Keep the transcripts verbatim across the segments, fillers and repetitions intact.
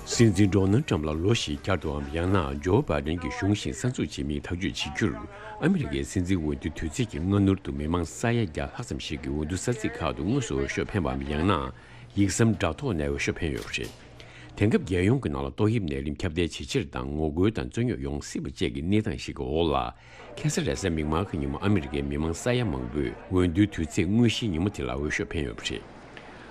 སྲིད་འཛིན་ཌོ་ནལ་ཊམ་ལ་ལོ་བཞི་བསྐྱར་དུའམ་ཡང་ན་ཇོ་བྷའི་ཌེན་གྱི་གཞུང་བཞིན་གསར་འཛུགས་བྱེད་མིན་ཐག་གཅོད་བྱེད་རྒྱུར། ཨ་མི་རི་ཀའི་སྲིད་འཛིན་འོས་བསྡུའི་དུས་ཚིགས་ཀྱི་སྔ་སྣུར་དུ་མི་མང་ས་ཡ་བརྒྱ་ལྷག་ཙམ་ཞིག་གིས་འོས་བསྡུ་ས་ཚིགས་ཁག་ཏུ་དངོས་སུ་འོས་ཤོག་འཕེན་པའམ་ཡང་ན་ཡིག་ཟམ་དྲ་ཐོག་ནས་འོས་ཤོག་འཕེན་ཡོད་པ་རེད། དེང་སྐབས་རྒྱལ་ཡོངས་ཀྱི་ནང་ལ་ཏོག་དབྱིབས་ནད་རིམས་ཁྱབ་གདལ་ཇེ་ཆེར་དང་ངོ་རྒོལ་དང་རྩོད་རྙོག་ཡོང་སྲིད་པ་བཅས་ཀྱི་གནས་སྟངས་ཤིག་གི་འོག་ལ། ཁ་སང་རེས་གཟའ་མིག་དམར་གྱི་ཉིན་མོ་ཨ་མི་རི་ཀའི་མི་མང་ས་ཡ་མང་པོས་འོས་བསྡུའི་དུས་ཚིགས་དངོས་གཞིའི་ཉིན་མོ་དེ་ལ་འོས་ཤོག་འཕེན་ཡོད་པ་རེད།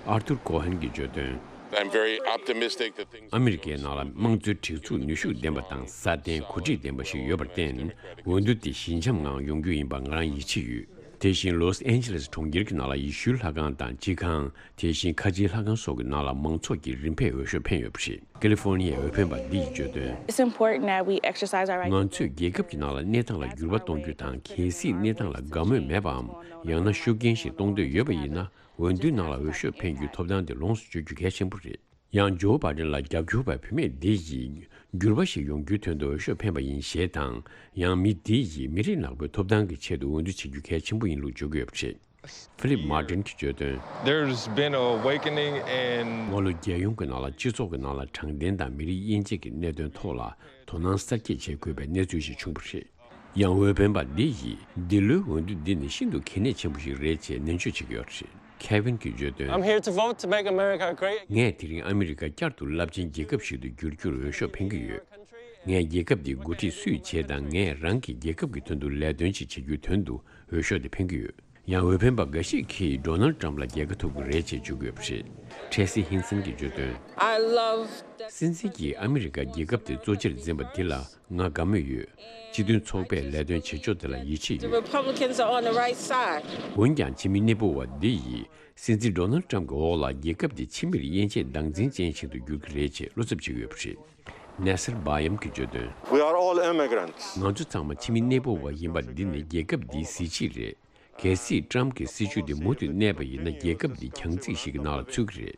ཨར་ཐུར་ཀོ་ཧན་གྱིས་བརྗོད་དོན། I'm very optimistic that things ཨ་མི་རི་ཀའི་ནང་ལ་དམངས་གཙོའི་སྒྲིག་འཛུགས་ནུས་ཤུགས་ལྡན་པ་དང་སྲ་བརྟན་གོ་སྒྲིག་ལྡན་པ་ཞིག་ཡོད་པར་བརྟེན། འོས་བསྡུ་དེ་ཞི་འཇམ་ངང་ཡོང་རྒྱུ་ཡིན་པར་ང་རང་ཡིད་ཆེས་ཡོད། དེ་བཞིན་ལོས་ཨན་ཇི་ལེས་གྲོང་ཁྱེར་གྱི་ནང་ལ་ཡེ་ཤུའི་ལྷ་ཁང་དང་སྤྱི་ཁང་། དེ་བཞིན་ཁ་ཆེའི་ལྷ་ཁང་སོགས་ཀྱི་ནང་ལ་མང་ཚོགས་ཀྱིས་རིམ་པས་འོས་ཤོག་འཕེན་ཡོད་པ་རེད། ཀ་ལི་ཧྥོར་ནི་ཡའི་འོས་འཕེན་པ་འདི་ཡིས་བརྗོད་དོན། It's important that we exercise our right. ང་ཚོས་རྒྱལ་ཁབ་ཀྱི་ནང་ལ་གནས་སྟངས་ལ་འགྱུར་བ་གཏོང་རྒྱུ་དང་། གལ་སྲིད་གནས་སྟངས་ལ་དགའ་མོས་མེད་པའམ་ཡང་ན་ཤུགས་རྐྱེན་ཞིག་གཏོང་འདོད་ཡོད་པ་ཡིན་ན། འོས་བསྡུའི་ནང་ལ་འོས་ཤོག་འཕེན་རྒྱུའི་ཐོབ་ཐང་དེ་ལོངས་སུ་སྤྱོད་རྒྱུ་གལ་ཆེན་པོ་རེད། ཡང་ཇོ་བྷའི་ཌེན་ལ་རྒྱབ་སྐྱོར་བ་བུད་མེད་འདི་ཡིས་འགྱུར་བ་ཞིག་ཡོང་རྒྱུའི་དོན་དུ་འོས་ཤོག་འཕེན་པ་ཡིན་ཞེས་དང་། ཡང་མི་འདི་ཡིས་མི་རིགས་ནག་པོའི་ཐོབ་ཐང་གི་ཆེད་དུ་འོས་བསྡུ་བྱེད་རྒྱུ་གལ་ཆེན་པོ་ཡིན་ལུགས་བརྗོད་ཀྱི་ཡོད་པ་རེད། ཕི་ལིབ་མར་ཏིན་གྱིས་བརྗོད་དོན། There's been an awakening in ང་ལོ་རྒྱལ་ཡོངས་ཀྱི་ནང་ལ་སྤྱི་ཚོགས་ཀྱི་ནང་ལ་དྲང་བདེན་དང་མི་རིགས་དབྱེ་འབྱེད་ཀྱི་གནད་དོན་ཐོག་ལ་དོ་སྣང་གསར་སྐྱེད་བྱེད་དགོས་པའི་གནས་ཚུལ་ཞིག་བྱུང་བ་རེད། ཡང་འོས་འཕེན་པ་འདི་ཡིས་འདི་ལོའི་འོས་བསྡུ་འདི་ནི་ཤིན་ཏུ་གལ་གནད་ཆེན་པོ་ཞིག་རེད་ཅེས་ནན་བརྗོད་བྱེད་ཀྱི་ཡོད་པ་རེད། ཁེ་ཝིན་གྱིས་བརྗོད་དོན། I'm here to vote to make America great again. ངས་དེ་རིང་ཨ་མི་རི་ཀ་བསྐྱར་དུ་རླབས་ཆེན་རྒྱལ་ཁབ་ཞིག་ཏུ་འགྱུར་རྒྱུར་འོས་ཤོག་འཕེན་གྱི་ཡོད། ངས་རྒྱལ་ཁབ་འདི་འགོ་ཁྲིད་སུས་བྱེད་དང་། ངས་རང་གི་རྒྱལ་ཁབ་ཀྱི་དོན་དུ་ལས་དོན་ཅིག་བྱེད་རྒྱུའི་དོན་དུ་འོས་ཤོག་དེ་འཕེན་གྱི་ཡོད། ཡང་འོས་འཕེན་པ་འགའ་ཞིག་གིས་ཌོ་ནལ་ཊམ་ལ་རྒྱལ་ཁ་ཐོབ་ཀྱི་རེད་ཅེས་བརྗོད་ཀྱི་ཡོད་པ་རེད། ཁྲེ་སི་ཧིན་སན་གྱིས་བརྗོད་དོན། I love that སྲིད་འཛིན་གྱིས་ཨ་མི་རི་ཀ་རྒྱལ་ཁབ་དེ་གཙོ་ཆེར་འཛིན་པ་འདི་ལ་ང་དགའ་མོས་ཡོད། སྤྱི་མཐུན་ཚོགས་པས་ལས་དོན་བྱེད་ཕྱོགས་དེ་ལ་ཡིད་ཆེས་The ཡོད། Republicans are on the right side. འོན་ཀྱང་ཕྱི་མི་གནས་སྤོ་བ་འདི་ཡིས་སྲིད་འཛིན་ཌོ་ནལ་ཊམ་གྱི་འོག་ལ་རྒྱལ་ཁབ་འདི་ཕྱི་མིར་དབྱེ་འབྱེད་སྟངས་འཛིན་ཅན་ཞིག་ཏུ་འགྱུར་གྱི་རེད་ཅེས་བློ་འཚབ་བྱེད་ཀྱི་ཡོད་པ་རེད། ནེ་སར་བྷ་ཡམ་གྱིས་བརྗོད་དོན། We are all immigrants. ང་ཚོ་ཚང་མ་ཕྱི་མི་གནས་སྤོ་བ་ཡིན་པ་འདི་ནི་རྒྱལ་ཁབ་འདིའི་གཟི་བརྗིད་རེད། གལ་སྲིད་ཊམ་གྱི་སྲིད་བྱུས་འདི་མུ་མཐུད་གནས་པ་ཡིན་ན་རྒྱལ་ཁབ་འདི་གྱང་རྩིག་ཞིག་གི་ནང་ལ་ཚུད་ཀྱི་རེད།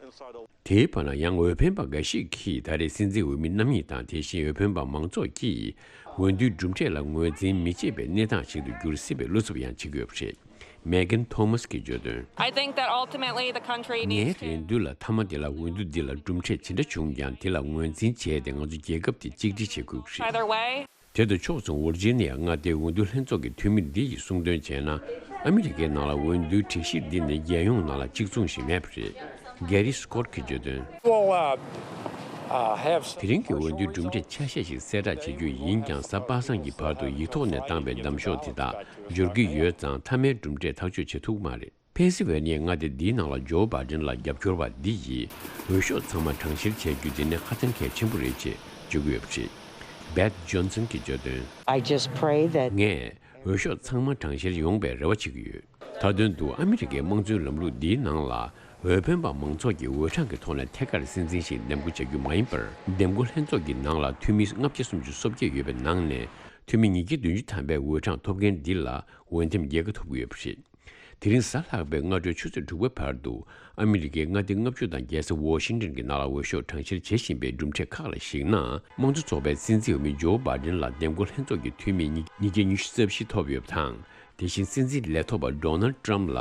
དེའི་བར་ན་ཡང་འོས་འཕེན་པ་འགའ་ཞིག་གིས་ད་རེས་སྲིད་འཛིན་འོས་མི་རྣམ་གཉིས་དང་དེ་བཞིན་འོས་འཕེན་པ་མང་ཚོགས་ཀྱིས་འོས་བསྡུའི་གྲུབ་འབྲས་ལ་ངོས་འཛིན་མི་བྱེད་པའི་གནས་སྟངས་ཤིག་ཏུ་འགྱུར་སྲིད་པའི་བློ་འཚབ་ཡང་བྱེད་ཀྱི་ཡོད་པ་རེད། མེ་གན་ཐོ་མཱས་ཀྱིས་བརྗོད་དོན། I think that ultimately the country needs ངའི་to རེ་འདུན་ལ་མཐའ་མ་དེ་ལ་འོས་བསྡུ་འདི་ལ་གྲུབ་འབྲས་ཇི་འདྲ་བྱུང་ཀྱང་དེ་ལ་ངོས་འཛིན་བྱས་ཏེ་ང་ཚོ་རྒྱལ་ཁབ་དེ་གཅིག་སྒྲིལ་བྱེད་དགོས་ཀྱི་རེད། Either way. དེ་དང་ཕྱོགས་མཚུངས་ཝིར་ཇི་ནི་ཡ་མངའ་སྡེའི་འོས་བསྡུ་ལྷན་ཚོགས་ཀྱི་འཐུས་མི་འདི་ཡིས་གསུངས་དོན་བྱས་ན། ཨ་མི་རི་ཀའི་ནང་ལ་འོས་བསྡུའི་སྒྲིག་གཞི་འདི་ནི་རྒྱལ་ཡོངས་ནང་ལ་གཅིག་མཚུངས་ཤིག་མེད་པ་རེད། གེ་རི་སི་ཀོཊ་གྱིས་བརྗོད་དོན། We'll, uh, uh, have some དེ་རིང་གི་འོས་བསྡུའི་གྲུབ་འབྲས་ཆ་ཤས་ཤིག་གསལ་བསྒྲགས་བྱེད་རྒྱུ་ཡིན་ཀྱང་། གཟའ་པ་སངས་ཀྱི་བར་དུ་ཡིག་ཐོག་ནས་བཏང་བའི་གདམ་ཤོག་དེ་དག་འབྱོར་གྱི་ཡོད་ཙང་། མཐའ་མའི་གྲུབ་འབྲས་ཐག་གཅོད་བྱེད་ཐུབ་ཀྱི་མ་རེད། ཕེན་སི་ཝེ་ནི་ཡའི་མངའ་སྡེ་འདིའི་ནང་ལ་ཇོ་བྷའི་ཌེན་ལ་རྒྱབ་སྐྱོར་བ་འདི་ཡིས་འོས་ཤོག་ཚང་མ་གྲངས་བཤེར་བྱེད་རྒྱུ་འདི་ནི་ཧ་ཅང་གལ་ཆེན་པོ་རེད་ཅེས་བརྗོད་ཀྱི་ཡོད་པ་རེད། བེཐ་ཇོན་སན་གྱིས་བརྗོད་དོན། I just pray that ངས་འོས་ཤོག་ཚང་མ་གྲངས་བཤེར་ཡོང་བའི་རེ་བ་བྱེད་ཀྱི་ཡོད། མཐའ་དོན་དུ་ཨ་མི་རི་ཀའི་དམངས་གཙོའི་ལམ་ལུགས་འདིའི་ནང་ལ། འོས་འཕེན་པ་མང་ཚོགས་ཀྱིས་འོས་གྲངས་ཀྱི་ཐོག་ནས་ཐད་ཀར་སྲིད་འཛིན་ཞིག་འདེམས་བསྐོ་བྱ་རྒྱུ་མ་ཡིན་པར། འདེམས་བསྐོ་ལྷན་ཚོགས་ཀྱི་ནང་ལ་འཐུས་མི་ལྔ་བརྒྱ་སུམ་ཅུ་སོ་བརྒྱད་ཡོད་པའི་ནང་ནས། འཐུས་མི་ཉིས་བརྒྱ་བདུན་ཅུ་ཐམ་པའི་འོས་གྲངས་ཐོབ་མཁན་འདི་ལ་འོས་འདེམས་རྒྱལ་ཁ་ཐོབ་ཀྱི་ཡོད་པ་རེད། དེ་རིང་གཟའ་ལྷག་པའི་སྔ་དྲོའི་ཆུ་ཚོད་དྲུག་པའི་བར་དུ། ཨ་མི་རི་ཀའི་མངའ་སྡེ་ལྔ་བཅུ་དང་རྒྱལ་ས་ཝོ་ཤིང་ཏན་གྱི་ནང་ལ་འོས་ཤོག་གྲངས་བཤེར་བྱེད་བཞིན་པའི་གྲུབ་འབྲས་ཁག་ལ་གཞིགས་ན། དམངས་གཙོ་ཚོགས་པའི་སྲིད་འཛིན་འོས་མི་ཇོ་བྷའི་ཌེན་ལ་འདེམས་བསྐོ་ལྷན་ཚོགས་ཀྱི་འཐུས་མི་ཉིས་ཉིས་བརྒྱ་ཉི་ཤུ་རྩ་བཞི་ཐོབ་ཡོད་པ་དང་། དེ་བཞིན་སྲིད་འཛིན་ལས་ཐོག་པ་ཌོ་ནལ་ཊམ་ལ་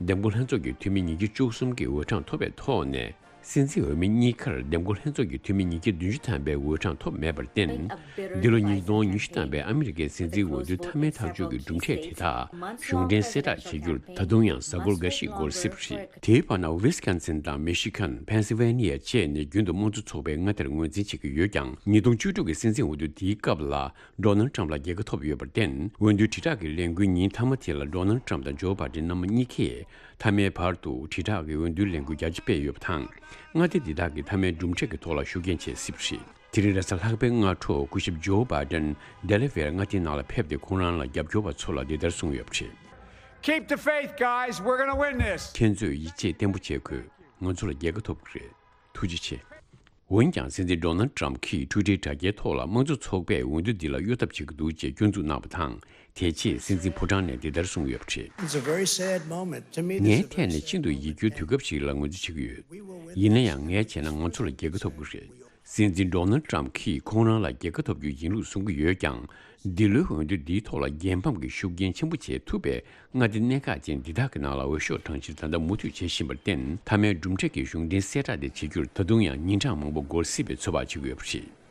འདེམས་བསྐོ་ལྷན་ཚོགས་ཀྱི་འཐུས་མི་ཉིས་བརྒྱ་བཅུ་གསུམ་གྱི་འོས་གྲངས་ཐོབ་པའི་ཐོག་ནས། སྲིད་འཛིན་འོས་མི་གཉིས་ཀར་འདེམས་བསྐོ་ལྷན་ཚོགས་ཀྱི་འཐུས་མི་ཉིས་བརྒྱ་བདུན་ཅུ་ཐམ་པའི་འོས་གྲངས་ཐོབ་མེད་པར་བརྟེན། འདི་ལོ་ཉིས་སྟོང་ཉི་ཤུ་ཐམ་པའི་ཨ་མི་རི་ཀའི་སྲིད་འཛིན་འོས་བསྡུའི་མཐའ་མའི་ཐག་གཅོད་ཀྱི་གྲུབ་འབྲས་དེ་དག་གཞུང་འབྲེལ་གསལ་བསྒྲགས་བྱེད་རྒྱུར་ད་དུང་ཡང་གཟའ་འཁོར་འགའ་ཞིག་འགོར་སྲིད་པ་རེད། དེའི་བར་ན་ཝི་སི་ཀོན་སིན་དང་མི་ཤི་གན། ཕེན་སི་ཝེ་ནི་ཡ་བཅས་ནི་རྒྱུན་དུ་དམངས་གཙོ་ཚོགས་པའི་མངའ་སྡེར་ངོས་འཛིན་བྱེད་ཀྱི་ཡོད་ཀྱང་། ཉིས་སྟོང་བཅུ་དྲུག་གི་སྲིད་འཛིན་འོས་བསྡུ་དེའི་སྐབས་ལ། ཌོ་ནལ་ཊམ་ལ་རྒྱལ་ཁ་ཐོབ་ཡོད་པར་བརྟེན། འོས་བསྡུའི་དྲིལ་བསྒྲགས་ཀྱི་ལས་འགུལ་ཉིན་མཐའ་མ་དེ་ལ་ཌོ་ནལ་ཊམ་དང་ཇོ་བྷའི་ཌེན་རྣམ་པ་གཉིས་ཀས་མཐའ་མའི་བར་དུ་དྲིལ་བསྒྲགས་ཀྱི་འོས་བསྡུའི་ལས་འགུལ་རྒྱ་ཆེ་སྤེལ་ཡོད་པ་དང་། མངའ་སྡེ་འདི་དག་གི་མཐའ་མའི་གྲུབ་འབྲས་ཀྱི་ཐོག་ལ་ཤུགས་རྐྱེན་བྱེད་སྲིད་པ་རེད། དེ་རིང་རེས་གཟའ་ལྷག་པའི་སྔ་དྲོ་སྐུ་ཞབས་ཇོ་བྷའི་ཌེན་ཌེ་ལ་ཝེར་མངའ་སྡེའི་ནང་ལ་ཕེབས་ཏེ་ཁོང་རང་ལ་རྒྱབ་སྐྱོར་བ་ཚོ་ལ་འདི་ལྟར་གསུངས་ཡོད་པ་རེད། Keep the faith, guys. We're gonna win this. ཁྱེད་ཚོས་ཡིད་ཆེས་བརྟན་པོ་བྱེད་དགོས། ང་ཚོ་ལ་རྒྱལ་ཁ་ཐོབ་ཀྱི་རེད། ཐུགས་རྗེ་ཆེ། འོན་ཀྱང་སྲིད་འཛིན་ཌོ་ནལ་ཊམ་གྱིས་ཊུ་ཊར་དྲ་རྒྱའི་ཐོག་ལ་དམངས་གཙོ་ཚོགས་པས་འོས་བསྡུ་འདི་ལ་གཡོ་ཐབས་བྱེད་ཀྱི་འདུག་ཅེས་སྐྱོན་འཛུགས་གནང་བ་དང་། དེ་རྗེས་སྲིད་འཛིན་ཕོ་བྲང་ནས་འདི་ལྟར་གསུངས་ཡོད་པ་རེད། It's a very sad moment. To me, this ངའི་is a ཐད་ནས་ཤིན་ཏུ་ཡིད་སྐྱོའི་དུས་སྐབས་ཤིག་ལ་ངོས་འཛིན་བྱེད་ཀྱི་ཡོད། ཡིན་ན་ཡང་ངས་བྱས་ན་ང་ཚོ་ལ་རྒྱལ་ཁ་ཐོབ་ཀྱི་རེད། སྲིད་འཛིན་ཌོ་ནལ་ཊམ་གྱིས་ཁོང་རང་ལ་རྒྱལ་ཁ་ཐོབ་རྒྱུ་ཡིན་ལུགས་གསུང་གི་ཡོད་ཀྱང་། འདི་ལོའི་འོས་བསྡུ་འདིའི་ཐོག་ལ་རྒྱལ་ཕམ་གྱི་ཤུགས་རྐྱེན་ཆེན་པོ་བྱེད་ཐུབ་པའི་མངའ་སྡེ་གནད་འགག་ཅན་འདི་དག་གི་ནང་ལ་འོས་ཤོག་གྲངས་བཤེར་ད་ལྟ་མུ་མཐུད་བྱེད་བཞིན་པར་བརྟེན། མཐའ་མའི་གྲུབ་འབྲས་ཀྱི་གཞུང་འབྲེལ་གསལ་བསྒྲགས་དེ་བྱེད་རྒྱུར་ད་དུང་ཡང་ཉིན་གྲངས་མང་པོ་འགོར་སྲིད་པའི་ཚོད་དཔག་བྱེད་ཀྱི་ཡོད་པ་རེད།